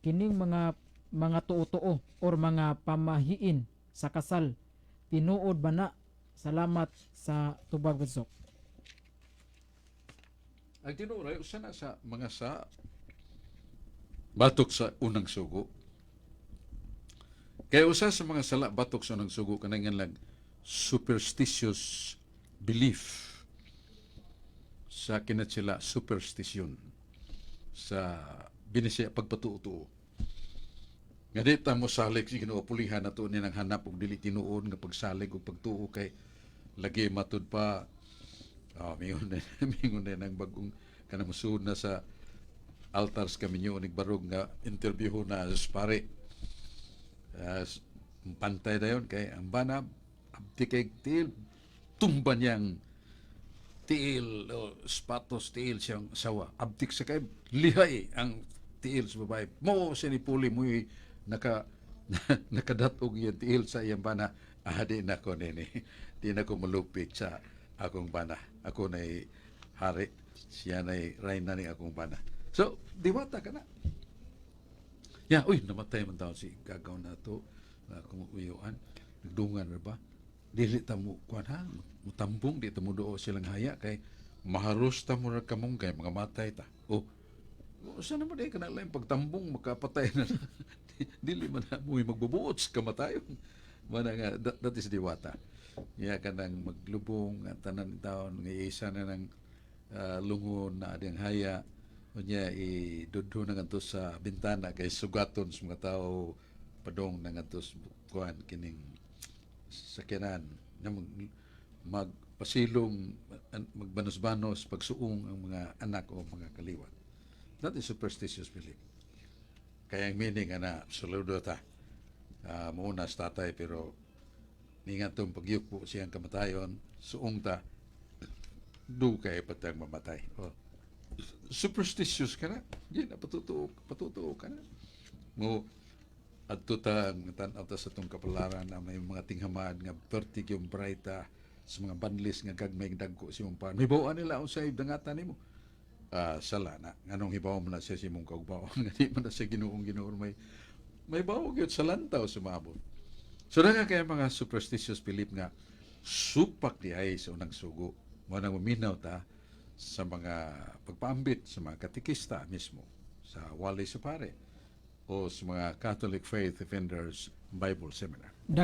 Kining mga tuo-tuo or mga pamahiin sa kasal, tinuod ba na? Salamat sa tubag, Brad Sok. Ang tinuod ay usa na sa mga sa batok sa unang sugo. Kaya usa sa mga sala batok sa unang sugo kanang lang superstitious belief sa kinatsila, superstition sa Binisaya, pagpatuo-tuo. Nga di ta mo salig sa Ginoo, pulihan nato ni nang hanap og dili tinuod nga pagsalig og pagtuo kay lagi matud pa. Oh, mingon na ng bagong kanang musuod na sa altar sa kaminyo nig barog nga interview na sa pare. Pantay dayon kay ang bana abti kay tiil, tumba niyang tiil o spatos tiil siyang asawa. Abtik sa kay lihay ang tiil sa babae. Mo siya ni puli mo nakadatog iyang tiil sa iyang bana. Ah, di na ko nini. Di na ko malupit sa akong bana. Ako na'y hari. Siya na'y reyna ni akong bana. So, diwata ka na. Ya, uy, namatay man daw si gagaw na to na akong uyuan. Nagdungan ra ba? Dili ta mo kuan ha, mutambong, di ta mo duo silang haya kay maharos ta mo ra kamong kay mga matay ta. Oh, usa naman di ka na lang pagtambong makapatay na. Dili man na mo magbubuot sa kamatayon. Mana nga that is diwata. Ya, kanang maglubong ang tanan taon nga isa na ng lungon na ading haya, unya idudho na ngadto sa bintana kay sugaton sa mga tao padong na ngadto sa kuan kining sakyanan nga magpasilong, magbanos-banos pagsuong ang mga anak o mga kaliwat. That is superstitious belief. Kaya ang meaning nga na saludo ta. Muuna sa tatay pero ninga itong pagyukpo siyang kamatayon, suong ta, do kay patang mamatay. Oh. Superstitious ka na. Di na, patutuo, patutuo ka na. Mo, adto ta, tan-aw ta sa itong kapalaran na may mga tinghamad nga pertig yung braita sa mga banlis nga gagmay dagko si mong pan. Hibaw nila unsay dangatan nimo. Ah, sala na. Nganong hibaw mo na siya si mong kaugbaon nga di man na siya Ginoong Ginoo, may bawo gyud sa lantaw sa maabot. So na kaya mga superstitious belief nga supak di ay sa unang sugo. Mo nang maminaw ta sa mga pagpaambit sa mga katekista mismo, sa wali sa pare o sa mga Catholic Faith Defenders Bible Seminar. Dag